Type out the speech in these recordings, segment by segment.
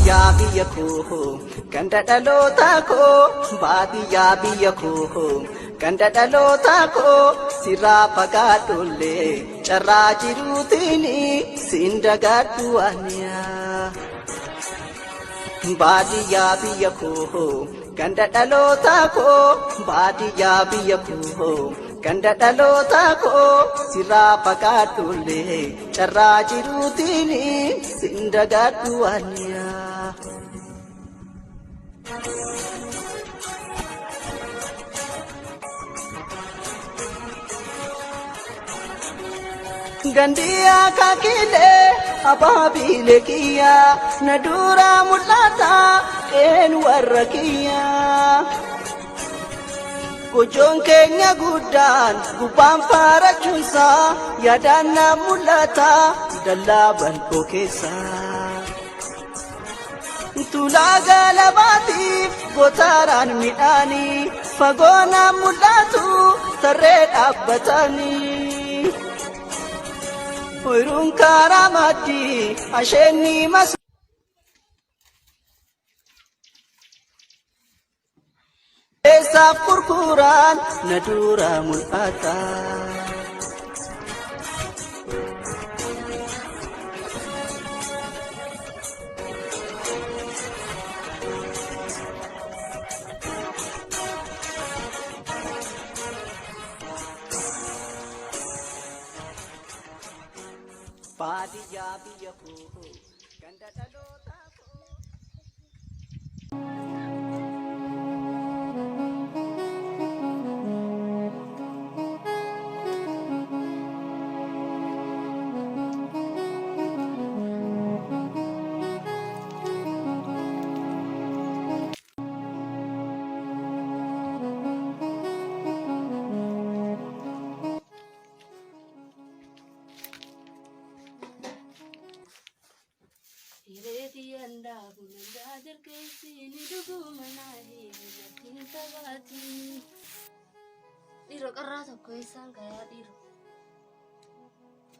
Baadiyyaa biyya koo ganda dhaloota koo, baadiyyaa biyya koo ganda dhaloota koo, sirraa fagaadhullee carraa jiruutiin siin dagadhu aniyaa. Baadiyyaa biyya koo ganda dhaloota koo, baadiyyaa biyya koo ganda dhaloota koo, sirraa fagaadhullee carraa jiruutiin siin dagadhu aniyaa. Gandiyaa kakilee abaabilee kiyyaa na dura mul'ata qeen warra kiyyaa. Gochoon keenya guddaan gubbaan faarachuunsaa yaadaan na mul'ata dallaa bal'oo keessa. Tulaa galabaatiif gootaraan midhaanii fagoo na mul'atu tarree dhaabbatanii. Oyiruun karaa maddii asheenni mas. Eessaaf gurguraan na dura mul'ata. Baadiyyaa biyya koo ganda dhaloota koo. Hiree tiyyaan daaku nandaa dirqeessiini dhuguma naa hiiki natti hin taphatiin. Dhiiroo qarraa tokko eessaan kayaa dhiiroo.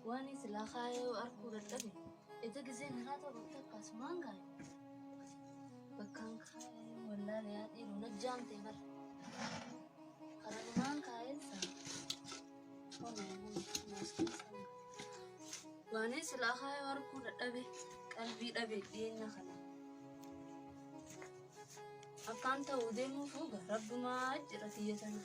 Waan silaa kaayee arkuu dadhabe ija giseen haraa tokko takka asumaan kaaye. Bakkaan kaayee wallaale yaa dhiiroo na jaamtee bara. Karanumaan kaayeensa. Waanii silaa kaayoo arguu dadhabe qalbii dhabe dhiyeenya kana. Akkaan ta'uu deemuu fuuga rabbumaa jira tiyya tana.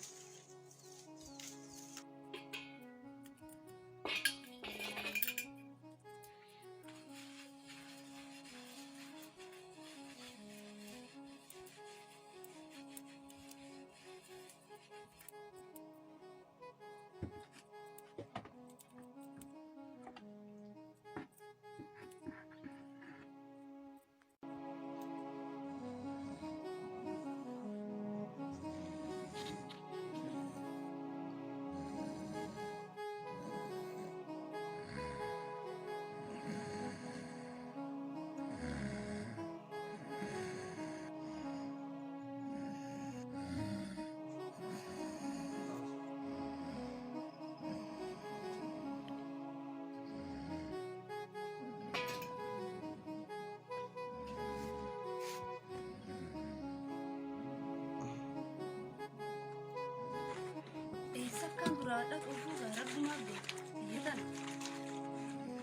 Eessa akkaan duraa dhaqu fuugaa rabbumaa beeka biyya tana.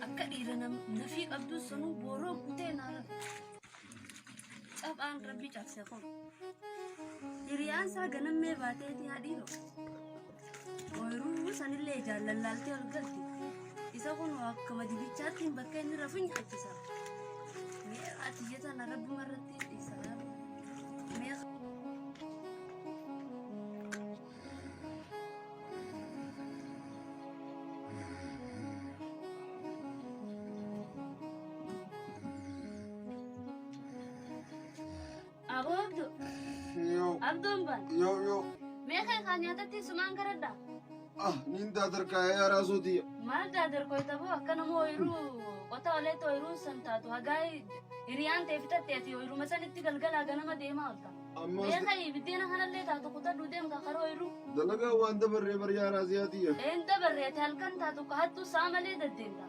Akka dhiira nafii qabdu sanuu booroo kutee naa lafa. Caphaan rabbi cabse kun. Hiriyaan isaa ganammee baateeti haa dhiiroo. Ooyiruu sanillee ijaan lallaaltee ol galti. Isa kun akkuma dibichaatti bakka inni rafu nyaachisa. Mee ati tana rabbuma irratti dhiisa. Mee Aboo Abduu. Yoo. Abduun baan. Yoo yoo. Mee kee kaa nyaatatti sumaan karadhaa. Ah niin daadarkaa yaa raasootii. Maal daadarkoo taboo akka nama ooyiruu qota oleetti ooyiruun san taatu hagaa hiriyaan ta'e fitatte ati ooyiruma sanitti galgalaa ganama deemaa oolta. Ammas Mee kee biddeena kanallee taatu kutadhu deem ka karoo ooyiruu. Dalagaa waan dabarree bar yaa raasiyaatiyya. Een dabarree ati halkan taatu ka hattuu saa malee deddeemta.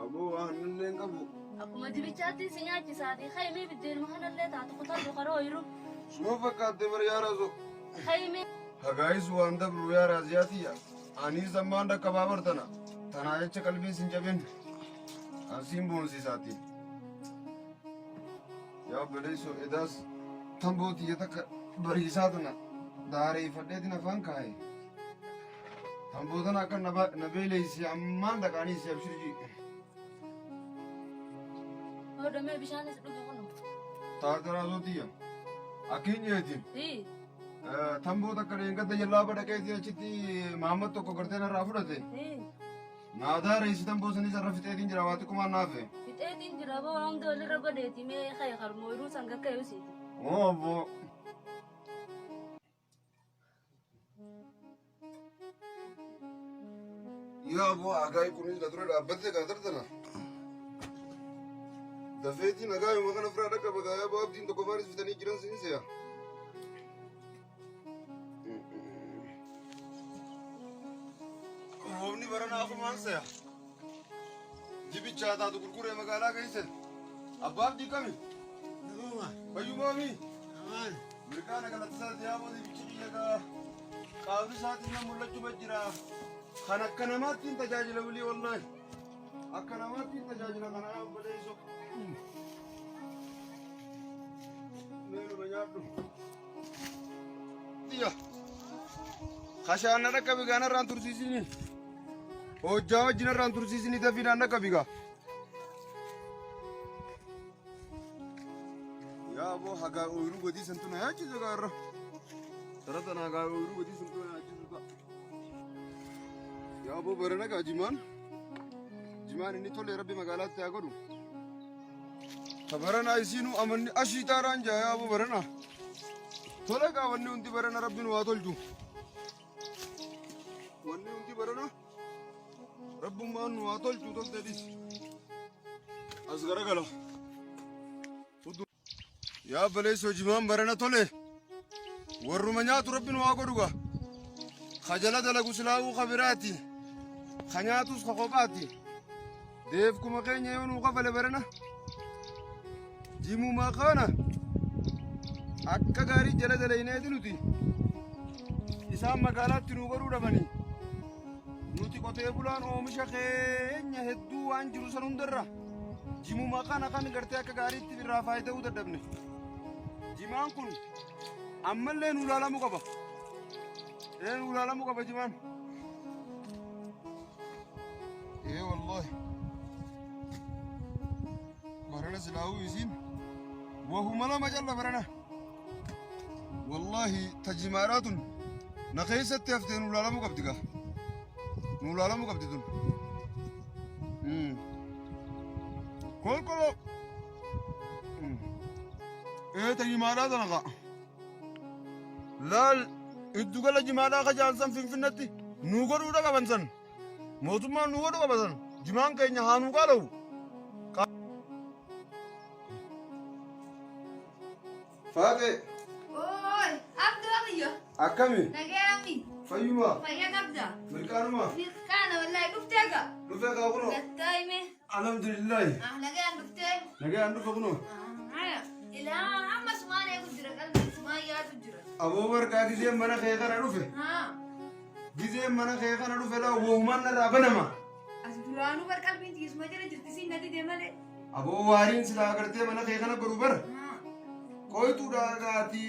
Aboo waan illee hin qabu. Akkuma dibichaatti si nyaachisaati. Kaimee biddeenuma kanallee taatu kutadhu karoo ooyiruu. Suma fakkaatte bar yaa raasoo. Kaimee. Hagaayis waan dabru yaa raaziyaa tiyya. Anis ammaan dhaqqabaa bartana. Tanaa jecha qalbiin sin jabin. Asiin boonsiisaati. Yaa obboleessoo edaas tamboo tiyya takka bariisaa tana daareeffadheetiin afaan kaaye. Tamboo tana akka na beeleessi ammaan dhaqaanii si abshir jii. Hodhamee bishaanis dhuge kunoo. Taate raasoo tiyya. Akkiin jeetiin. Hii. Tamboo takka dheengadda jallaa badhaqeetiin achitti Mahammad tokko gartee narraa fudhate. Hii. Naa daareessi tamboo sanis irra fixeetiin jira waa xiqqumaan naafe. Fixeetiin jira boo waan hunda walirra godheeti mee kaye harmoo yeroo san gakka yuusiiti. Oo abboo. Yaa abboo agaay kunis na dura dhaabbatte gaa tartana. Dafeetiin agaayuma kana firaa dhaqqaba gaa yaa abboo abdiin tokko faanis fitanii jiran siin se'a. Roobni baranaa kumaan se'a. Jibichaa taatu gurguree magaalaa keessa. Abbaa abdii kami? Naguma. Fayyumaami? Amaan. Mirqaana galatasaa diyaaboo dibichi biyya gaa. Qaamni isaatiin na mul'achuma jira. Kan akka namaatti hin tajaajila bilii wallaahi. Akka namaatti hin tajaajila kana obboleessoo. Meenuma nyaadhu. Tiyya. Kashaan na dhaqqabi gaa narraan tursiisini. Hojjaa wajjin narraan tursiisini dafii naan dhaqqabi gaa. Yaa aboo hagaa ooyiruu gadii santu na yaachisa gaa irra. Tara tana hagaa ooyiruu gadii santu na yaachisu ta'a. Yaa aboo barana gaa jimaan. Jimaan inni tole rabbi magaalaatti haa godhu. Ta baranaa isiinuu amanni ashiitaadhaan jaa yaa aboo baranaa. Tole gaa wanni hundi barana rabbi nu haa tolchu. Wanni hundi barana rabbummaan nu haa tolchu tolte dhis. As garagala. Yaa baleessoo jimaan barana tole. Warruma nyaatu rabbi nu haa godhu gaa. Ka jala dalagu silaa'uu ka biraati. Ka nyaatus ka kophaati. Deefkuma keenya yoo nuu kafale barana. Jimuma kana akka gaarii jala dalayneeti nuti. Isaan magaalaatti nuu godhuu dhabanii. Nuti qotee bulaan oomisha keenya hedduu waan jiru san hundarra jimuma kana kan gartee akka gaariitti irraa faayida'uu dadhabne. Jimaan kun ammallee nuu laalamuu qaba. Ee nuu laalamuu qaba jimaan. Ee wallahi. Barana silaahuu isiin wahuma lama calla barana. Wallahi ta jimaadhaa tun na keessatti haftee nuu laalamuu qabdi gaa. Nuu laalamuu qabdi tun. Kolkoloo. Ee ta jimaadhaa tana kaa. Laal iddugala jimaadhaa ka jaalsan Finfinnetti nuu godhuudha qaban san. Mootummaan nuu godhu qaba san. Jimaan keenya haa nuu qaala'u. Faaxee Oi, Abduu Abiyyo. akkami? Nagayaami. Fayyuma? Fayyaa qabda. Mirqaanuma? Mirqaana wallahi dhuftee gaa. Dhufee kaa kunoo? Gattaa hime. Alhamdulillahi. Ah, nagayaan dhuftee. Nagayaan dhufe kunoo? Ah, ilaa amma sumaan eegu jira qalbii sumaan yaadu jira. Aboo barqaa gizeen mana kee kana dhufe. Haa. Gizeen mana kee kana dhufe laa woohumaan narraa banama. As duraanuu bar qalbiin tiisuma jala jirti siin na dide malee. Aboo waariin silaa agartee mana kee kana godhu bar. Haa. Qoytuudha gaati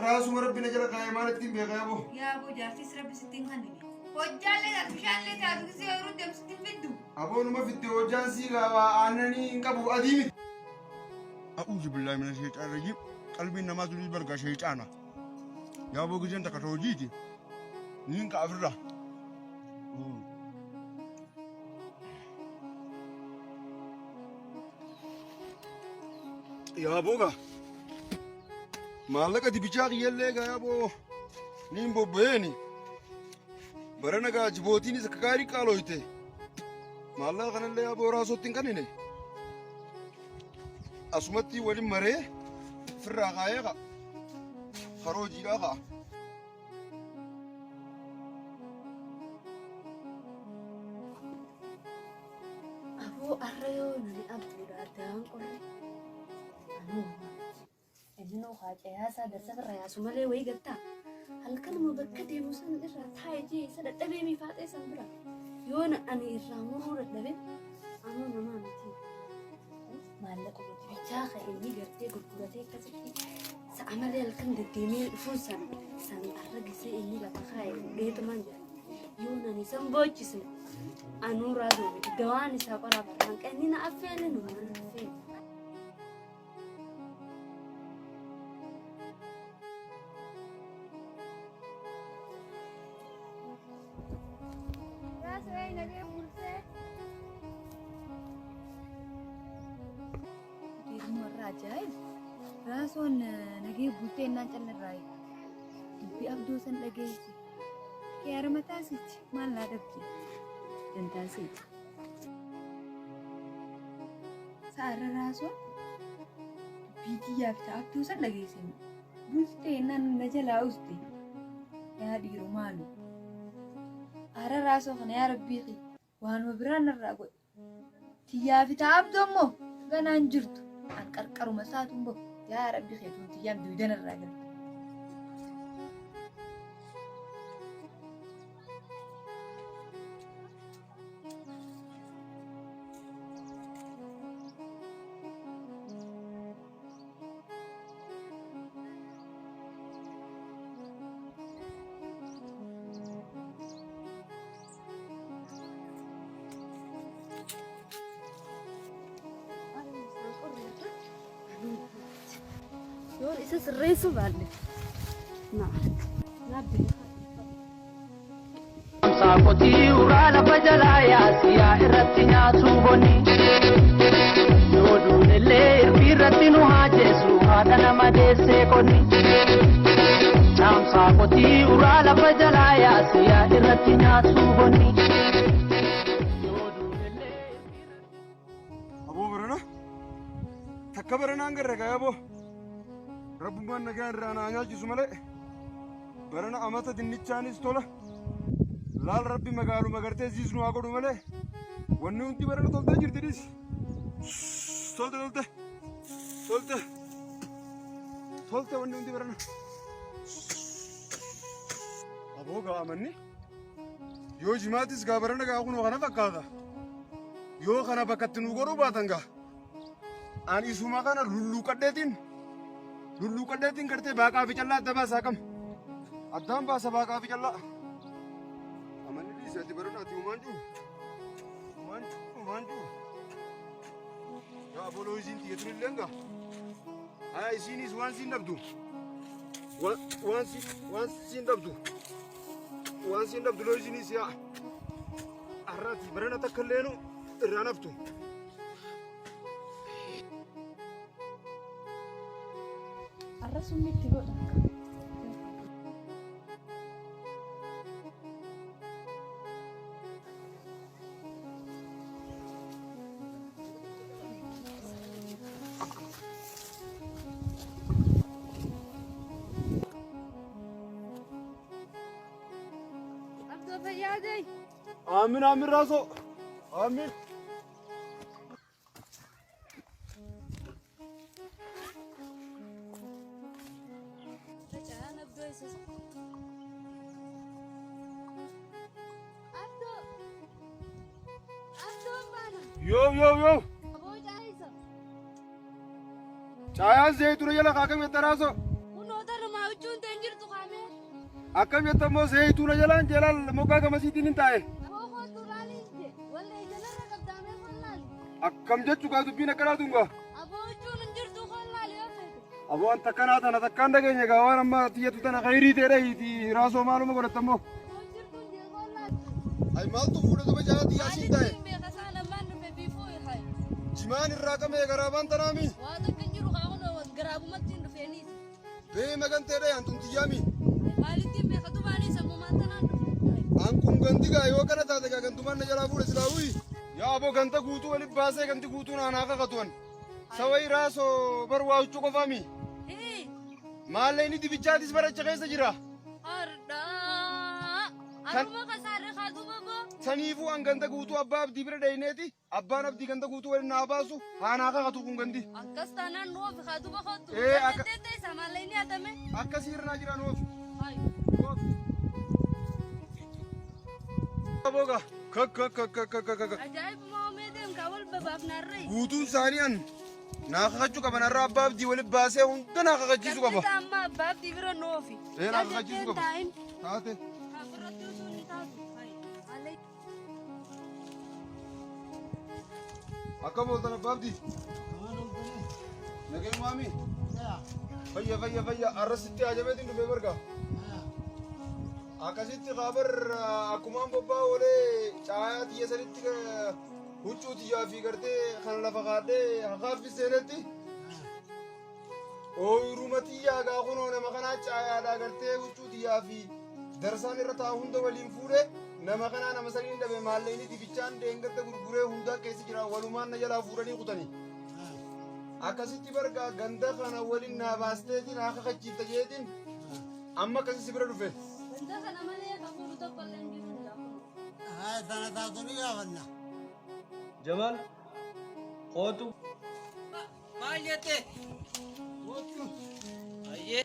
raasuma rabbi na jala kaa'e maal ittiin beeka aboo. Yaa aboo jaartiis rabbi sitti hin kannine. Hojjaallee taatu bishaanillee taatu gisee yeroo deemtu sitti hin fiddu. Aboo numa fidde hojjaan sii gaabaa aannanii hin qabu adii miti. A'uuzu billaahi mina sheexaan rajiim. Qalbiin namaa tunis bargaa sheexaana. Yaa aboo giseen takka hojiiti. Niin ka'a ofirraa. Yaa aboo gaa. Maallaqa dibichaa kiyyallee gaa yaa aboo niin bobba'eeni. Barana gaa jibootiinis akka gaarii qaalooyte. Maallaqa kanallee yaa aboo raasootti hin kannine. Asumatti waliin maree ofirraa kaayee ka'a. Karoo hojiidhaa ka'a. Aboo Arra yoo nani abduudha addaan qorre anuu inninuu haacayaasaa darsa irra yaasu malee wayii gattaa halkanuma bakka deemu san irraa taa'e jee isa dadhabee miifaaxee san bira yoo ani irraa muruu dadhabe anuu namaa miti. Maallaquma dibichaa ka inni gartee gurguratee akkasitti sa'a malee halkan deddeemee dhufuun san san arra gisee inni lafa kaa'e fuudheetumaan jira. Yoo nani san boochisne anuu raaduu miti dawaan isaa qoraa barraan qanni na affeele nu mana affeele. Deemuu irraa ajaa'ib! Raasoon nagee bultee innaan callarraa dubbii abdoo san dhageessi. Kiyaara mataa sichi maal naa dhabde? Dantaan siiti. Sa'arra raasoon dubbii tiyyaaf ta'a abdoo san dhageesse. Bultee innaan na jalaa uste. Yaa dhiiroo maalu? Aara raasoo kana yaa rabbii kiyya waanuma biraa narraa godhe. Tiyyaa fi ta'a abdoo immoo ganaan jirtu. An qarqaruma isaatuun bahu. Yaa rabbi keetuun tiyyaan duudan irraa galte. Yoon isa sirreessuu baadhe na arga. Na beeka. Saakotii uraa lafa jalaa yaasiyaa irratti nyaatu boni. Yoo duunellee irbii irratti nu haa jeesu haadha nama deessee qonni. Caamsaa qotii uraa lafa jalaa yaasiyaa irratti nyaatu boni. Yoo duunellee irbii irratti. Aboo barana takka baranaan garra gaa aboo rabbummaan nagaa irraa naa nyaachisu malee barana amata dinnichaanis tola laal rabbi magaaluma gartee ziisnu haa godhu malee wanni hundi barana toltee jirti dhiisi tolte tolte tolte tolte wanni hundi barana aboo gaa amanni yoo jimaatis gaa barana gaa kunoo kana fakkaata. Yoo kana bakka itti nu godhuu baatan gaa an isuma kana lulluuqadheetiin lulluuqadheetiin gartee baaqaa fi callaa adda baasaa qam. Addaan baasa baaqaa fi callaa. Amanni dhiise ati barana ati umaan jiru. Umaan umaan jiru. Yaa aboloo isiin tiyyatun illee gaa. Haa isiinis waan siin dhabdu. Waan waan siin dhabdu. Waan siin dhabdu loo isiinis yaa. Har'aati barana takka illeenu irraa naftu. Har'a summitti godha. Abdoo fayyaa ta'e. Aamin aamin raasoo. Aamin. Faca'aan abdoo isa. Abdoo. Abdoo baana. Yoo yoo yoo. Aboo caayisa. Caayaan zeeyituuna jala kaa akkam jetta raasoo. Kunoo tarrumaa huccuun ta'e hin jirtu kaamee. Akkam jetta immoo zeeyituuna jalaan jalaan moggaa gamasiitiin hin taa'e. Aboo kootu laaliin jee. Wallee jalarra qabdaamee koon laali. Akkam jechu gaa dubbiin akkanaa tun gaa. Aboo huccuun hin jirtu koon laali yoo feete. Aboo an takkanaa tana takkaan dhageenya gaa waan amma tiyyatu tana khayrii ta'e dhahiiti raasoo maaluma godhatta immoo. Aboo jirtuun jee koon laali. Ay maaltu fuudhe duba jala tiyyaa siin taa'e. Maalitti hin beeka isaan ammaan dhufe biifuu irraa. Jimaan irraa qamee garaabaan tanaami. Waa takka hin jiru kaa kunoo garaabumatti hin dhufeenis. Bee magantee dhahi antun tiyyaami. Maalitti hin beeka dubaanis ammumaan tanaan dhufe. An kun ganti gaa yoo kana taate gaa gantumaan na jalaa fuudhe silaa uyi. Yaa aboo ganta guutuu walitti baasee ganti guutuun aanaa kakatuwan. Sawai raasoo bar waa huccuu qofaami. Hii Maallee inni dibichaatis baracha keessa jira. Hardhaa. Haruma kasaarre kaa duuba boo. Saniifuu an ganda guutuu abbaa abdii bira dhayneeti abbaan abdii ganda guutuu waliin naa baasu haa naa kakatu kun gandi. Akkas taanaan nu oofi kaa duuba kottu. Ee, akka- Dandeetee isaa maallaqni hatame. Akkasii irra naa jiraan oofi. Hayi. Boga. Kak kak kak kak kak kak. Ajaa'ibuma oomee deemkaa wal babaafnaarree. Guutuun isaanii an naa kakachuu qaban har'a abbaa abdii waliin baasee hunda naa kakachiisuu qaba. Gabbisa amma abbaa abdii bira nu oofi. Ee, naa kakachiisuu qaba. Taa'in. Taate. Haa biratti osoo hin taatu. Hayi. Alai. Akkam ooltan abbaa abdii? Nageen maami? Fayya fayya fayya har'a sitti ajabeetiin dhufee barga. Akkasitti kaabar akkumaan bobbaa oolee caayaa tiyya sanitti huccuu tiyyaa fi gartee kana lafa kaadhee hakaaffi seenetti ooyiruma tiyyaa gaa kunoo nama kanaa caayaadhaa gartee huccuu tiyyaa fi darsaan irra taa'u hunda waliin fuudhe nama kanaa nama saniin dhabe maallaqni dibichaan deengadda gurguree hundaa keessa jira walumaan na jalaa fuudhanii kutanii. Akkasitti bargaa ganda kana waliin naa baasteetiin haa kakachiifta jeetiin amma akkasi si bira dhufe. Ganda kana malee ka fuudhu tokko illee hin jiru jaa. Sana taatanii gaafanna. Jamal, kootu. Maal jette? Ayyee.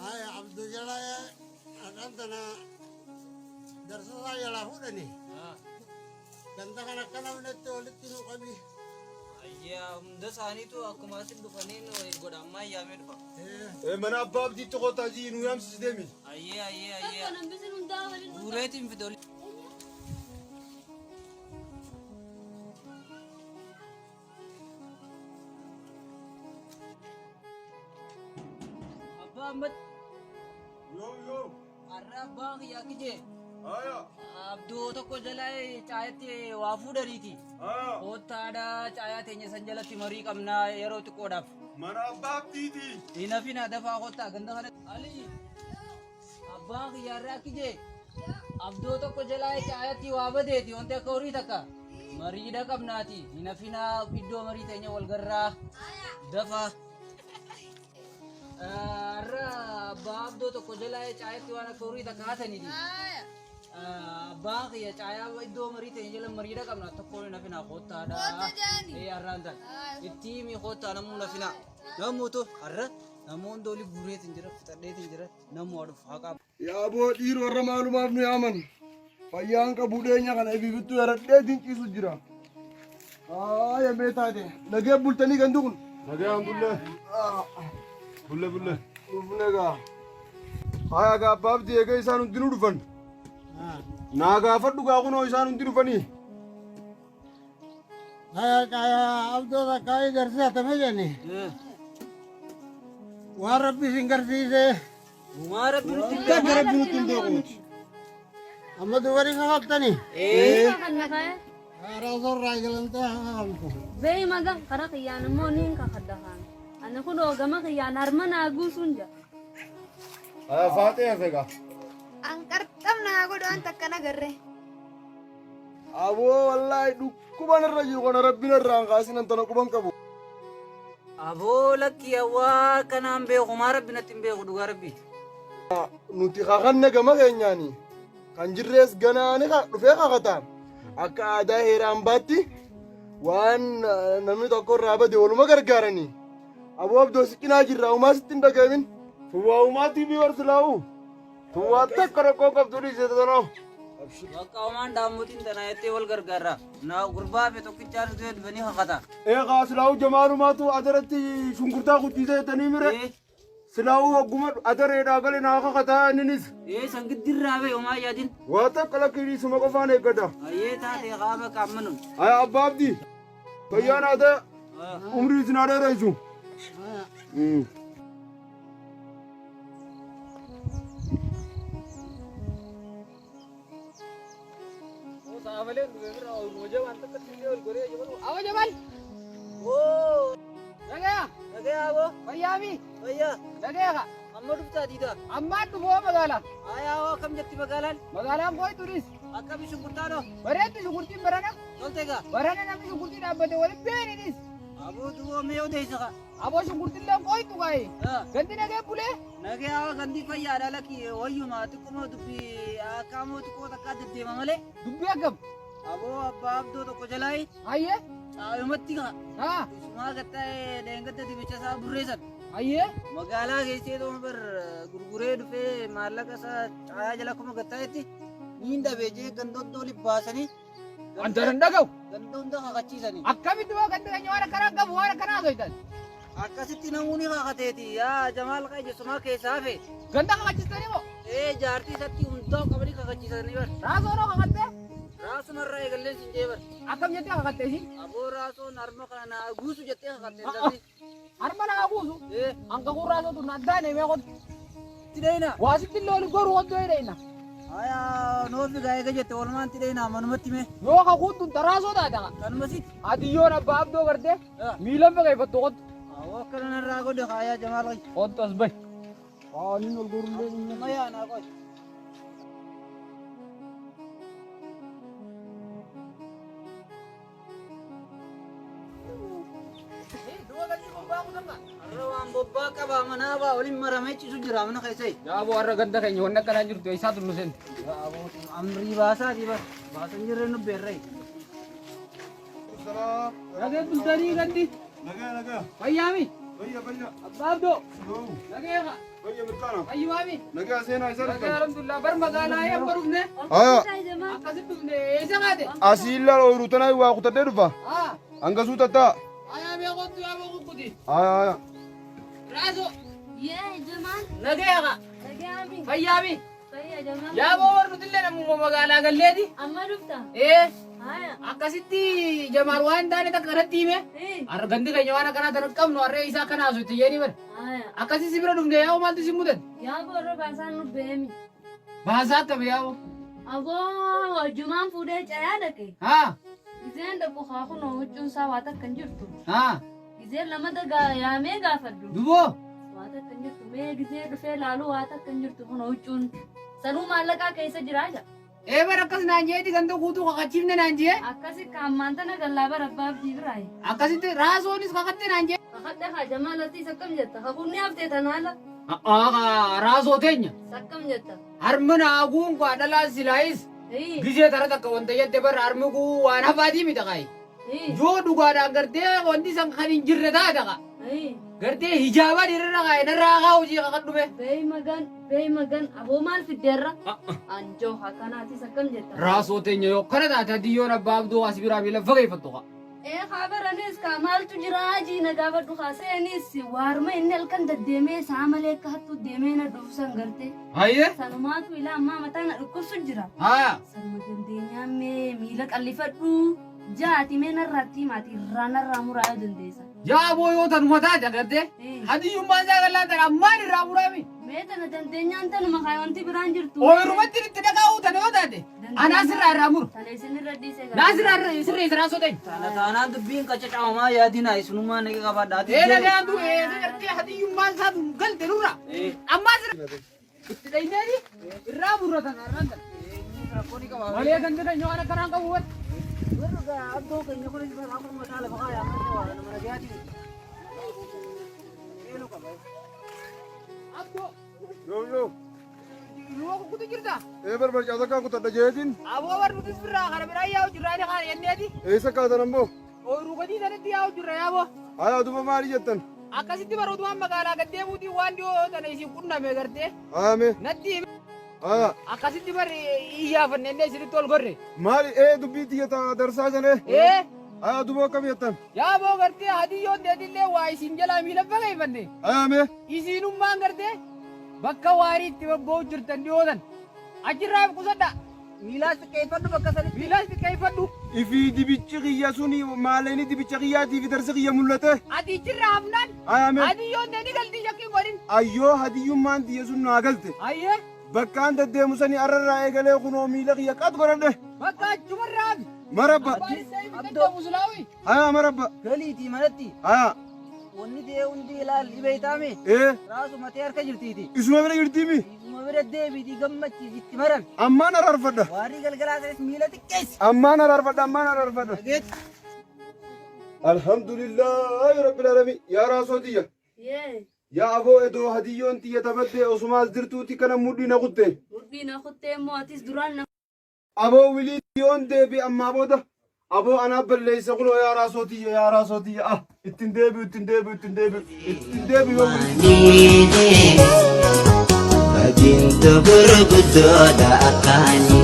Haya Abdu jala adhan tana darsasaa jalaa fuudhani. Ganda kana akka namnitti walitti nu qabi. Ayyee hunda isaaniitu akkuma asin dhufanii nu godha ammaa yaamee dhufa. Mana abbaa abdiitti kottaa jii nu yaamsisi deemi. Ayyee ayyee Tokko ayyee. nambisi hundaa waliin nu Guureetiin fidoli. Abbaa amma Yoo yoo. har'a abbaa kiyyaa kijee Haya. abduu tokko jala caayaatti waa fuudhaniiti. Haya. Koottaadha caayaa teenya san jalatti marii qabnaa yeroo xiqqoodhaaf. Mana abbaa abdiiti. Hin hafina dafaa kottaa ganda kana. Ali abbaan kiyyaarraa kijee abdoo tokko jalaa caayaatti waa badeeti wanti akka horii takka mariidha qabnaati. Hin hafinaa iddoo marii teenya wal garraa dafaa. Har'a abbaa abdoo tokko jalaa caayaatti waan akka horii takka hataniiti. Abbaan kiyya caayaa iddoo marii teenya jala mariidha qabna tokko hin hafinaa kottaadha. Ee har'aan tan itti himi kottaa namuu hin hafinaa. Namuutu har'a namoonni olii guureetiin jira fixadheetiin jira namuu haa dhufu haa qabu. Yaa boo dhiiroo irra maalumaaf nu yaaman. Fayyaan qabu dheenya kana ibibittuu yaradhee dinqiisu jira. Haaya mee taate nagee bultanii gandu kun. Nagayaan bullee. Bulle bulle. Dhufne gaa. Haaya gaa abbaa abdii eegee isaan hundinuu dhufan. Naa gaafadhu gaa kunoo isaan hundi dhufanii. Haya kaya abdoo takkaa garsiifatame jenni. Waan rabbi isin garsiise Uumaa rabbi nutti hin Akka rabbi nutti hin beeku. amma dubarii kakaltani. Ee. Kan naqee. Haaraa sorraa galantee kakaltu. Beey maga karaa kiyyaan immoo niin kakadda kaan. Ani kunoo gama kiyyaan harma naa guusuun jira. Haaya faaxee hafe gaa. An qarxam naa godhu an takka nagarre. Aboo wallaahi dhukkuban irra jiru kana rabbiin irraa hin kaasin an tana quban qabu. Aboo lakki hawaa kanaan beeku maa rabbi natti hin beeku dhugaa rabbi. Nuti kakanne gama keenyaani kan jirrees ganaani dhufee kakata. Akka aadaa heeraan baatti waan namni tokko irraa bade waluma gargaaranii. Aboo abdoo siqinaa jirra umaa sitti hin dhaga'imin. Tuwaa umaatii bi barsilaa'u. Tuwaa takka rakkoo qabdu dhiise tanoo. Bakka homaan daammutiin tana jettee wal gargaarra. Na gurbaa fi tokkichaan utuu dubanii kakata. Eegaa silaa'u jamaalumaatu adaratti shunkurtaa kuchiisee jettanii mire. Ee Silaa'u hogguma adareedhaa gale naa kakataa inninis. ee san giddirraa ba'e homaa yaadin. Waa takka lakkii dhiisuma qofaan eeggata. Ayyee taate qaama qaammanum. Aya abbaa abdii. Fayyaan haa ta'e umrii isin haa dheeressu. Awo Jamal. Oo Nagaya. nagaya aboo Fayyaami. fayyaa Nagaya ka. amma dhuftaa diidaa. Ammaan dhufoo magaala. Ayaa hoo akkam jetti magaalaan Magaalaan koo turis. akkami shunkurtaanoo Bareeddu shunkurtiin barana. tolte gaa Barana namni shunkurtii dhaabbate waliin beeninis. Aboo duwwaa mee odeessa kaa. Aboo shunkurtillee qoytu kaayi. Gandi nagee bulee. Nagee hawa gandii fayyaadha lakki wayyuma xiqquma dubbii akkaamoo xiqqoo takkaa deddeema malee. Dubbii akkam? Aboo abbaa abdoo tokko jalaayi. Hayyee. Caayumatti kaa. Haa. Isumaa gattaa'ee dheengadda dibicha isaa burreessan. Hayyee. Magaalaa geessee tooma bar gurguree dhufee maallaqa isaa caayaa jala akkuma gattaa'etti niin dhabee jee gandoon oliif baasanii. Wanta nan dhaga'u. Ganda hunda kakachiisanii. Akkamitti waa gandi keenya waan akkanaa qabu waan akkanaa haasoftan. Akkasitti namoonni kakateeti yaa Jamaal qajesumaa keessaa hafe. Ganda kakachistanii moo? Ee jaartii isatti hundaa qabanii kakachiisanii bar. Raasoo noo kakattee? Raasumarraa eegalleen sin jee bar. Akkam jettee kakattee isiin? Aboo raasoon harma kana naa guusu jettee kakattee intalli. Harma naa guusu? Ee. Hanga kun raasoo tun addaan himee qottu. Itti dheeyna. Waa sitti illee oli goru qottoo hidheeyna. Haya noofi gaa eega jette oolmaan itti dheeyna manumatti mee. Yoo kakuun tun taraasoo taate ka. Kanuma sitti. Adiyyoon abbaa abdoo gartee miilan faqeeffattu qottu. Awwa akkana narraa godhe haya Jamaal qayyi. Qottu as bahi. Waan inni ol gorullee hin Maya naa qoy. Har'a waan bobbaa qabaa manaa baa waliin maramee ciisu jira mana keessa. Yaaboo har'a ganda keenya wanni akkanaa jirtu eessaa tullu seente. Yaaboo amrii baasaati bar baasan jirre nu beerree. Salaam. Nagee bultanii gandi. Nagaa nagaa. Fayyaami. Fayya fayya. Abbaa Abdoo. Yoo. Nagee haa. Fayya mirkaana. Fayyumaami. Nagaa seenaa isa Nagee dhuftan. alhamdulillah bar magaalaa amma dhufne. Aya. Akkasitti dhufne eessa kaate? Asii ilaal ooyiruu tanaa waa kutadhee dhufa. Haa. Hangasuu tattaa. Ayaa mee kottu yaa boo kukkuti. Aya aya. Raasoo. Yee Jamaal. Nagee haa. Nagaami. Fayyaami. Fayya Jamaal. Yaa boo warri nutillee namuma magaalaa galleeti. Amma dhufta. Ee. Haya. Akkasitti Jamaal waan hin taane takka kanatti hime. Ee. Har'a gandi keenya waan akkanaa tana qabnu harree isaa akkana haasoo itti jeeni bara. Haya. Akkasii si bira dhufne yaa'u maaltu si mudate? Yaa borro baasaan nu beemi. Baasaa akkami yaa'u? Aboo hojjumaan fuudhee cayaa dhaqe. Haa. Gizeen dhaqu haa kunoo huccuun isaa waa takka hin jirtu. Haa. Gizeen lamata yaamee gaafadhu. Duboo. Waa takka hin jirtu. Mee gizee dhufee laalu waa takka hin jirtu kunoo huccuun. Sanuu maallaqaa keessa jiraa jira. Ee bara akkas naan jeeti ganda guutuu kakachiifne naan jee. Akkasi kaammaan tana gallaa bara abbaa abdii biraayi. Akkasitti raasoonis kakatte naan jee. Kakadhe haa Jamaal atiis akkam jetta? Kakuun ni haftee tanaala. Haa raasoo teenya. Akkam jetta? Harmi naaguun kaa dhalaa silaayis. Gizee tara takka wanta jette bara harmi kuu waan hafaatii miti kaayi. Yoo dhugaadhaan gartee wanti san kan hin jirre taate kaa. Gartee hijaabaa dhiirarra kaaye narraa kaa hojii kakadhume. Beey magan, beey magan, aboo maal fiddeerra? Anjoo akkanaatis akkam jetta? Raasoo teenya yoo kana taate adiyyoon abbaa abduu as biraa miila fageeffattu kaa. Ee kaa baranis kaa maaltu jiraa jii na gaafadhu kaa seenis waarma inni halkan deddeemee saa malee akka hattuu deemee na dhufu san gartee. Hayyee. Sanumaatu ilaa ammaa mataa na dhukkubsu jira. Haa. Sanuma dandeenyaan mee miila qallifadhu jaati mee narraatti himaati irraa narraa muraa yoo dandeessa. Yaa boo yoo tanuma taate agartee hadiyyummaan isaa gallaan tana ammaan irraa muraami. Mee tana dandeenyaan tanuma kaa wanti biraan jirtu. Ooyirumatti itti dhagaa'uu tana yoo taate anaa sirraa irraa muru. Tana isinirra dhiisee Naa sirraa irra sirrii sirraa soo ta'e. Tana taanaan dubbiin qacacaamamaa yaadina isinummaa naqee qabaadha. Ati Ee nagaan du ee gartee hadiyyummaan isaa tun galte nurra. Ammaa sirra itti dhayneeti irraa murra tana irraan tana. Rakkoo ni qaba. Malee gandi keenya waan akkanaan qabu bar. Warra gaa abdoo keenya kunis bara akkuma mataa lafa kaayaa mana waa nama nagayaati. Eeluu qaba. Abdoo. Yoo yoo. Yoo kukkutu jirta. Ee barbarcaa takkaa kutadha jeetiin. Aboo bar nutis birraa kana biraa yaa'u jirraa ni kana jenneeti. Eessa kaatan ammoo? Ooyiruu gadii sanatti yaa'u jirra yaaboo. Hayaa duba maali jettan? Akkasitti bara utumaan magaalaa gad deemuutiin waan dhiyoo tana isin qunname gartee. Hayaa mee. Natti hime. Hayaa. Akkasitti bari iyyaafanne illee isinitti ol gorre. Maali ee dubbii tiyya ta darsaa sanee? Ee. Hayaa duba akkam jettan? Yaaboo gartee hadiyyoon teetillee waa isin jalaa miila fageeffanne. Hayaa mee. Isiinummaan gartee bakka waarii itti bobba'u jirtan dhiyootan. Achirraa of qusadha. Miilaas xiqqeeffadhu bakka sanitti. Miilaas xiqqeeffadhu. Ifii dibichi kiyya suni maaleyni dibicha kiyyaatii fi darsi kiyya mul'ate. Ati achirraa hafnaan Hayaa mee. hadiyyoon tee ni galtii shakkii godhin. Ayyoo hadiyyummaan tiyya sun naa galte. Hayyee. Bakkaan deddeemu sanii arrarraa eegalee kunoo miila kiyya qax godhadhe. Bakka achumarraa hafi. Marabba. Abbaan isaa ifi dadhabu silaawi. Hayaa marabba. Galiitii manatti. Hayaa. Wanni ta'e hundi ilaal dhibeeytaame. Ee. Raasu matee harka jirtiiti. Isuma bira jirtiimi. Isuma bira deebiitii gammachiisi itti marame. Ammaan araarfadha. Waarii galgalaa sanis miila xiqqeessi. Ammaan araarfadha ammaan araarfadha. Dhageetti. Alhamdulillaahi rabbil aalamiin. Yaa raasoo tiyya. Yee. Yaa aboo edoo hadiyyoon tiyya tabaddee osumaas jirtuuti kana mudhii na kutte. Mudhii na kuttee immoo atis duraan na Aboo wilii yoon deebi ammaa booda aboo anaa balleessa kunoo yaa raasoo tiyya yaa raasoo tiyya ah ittiin deebi'u ittiin deebi'u ittiin deebi'u ittiin deebi'u yoo wilii. Badintu gurguddoodha akkaanii.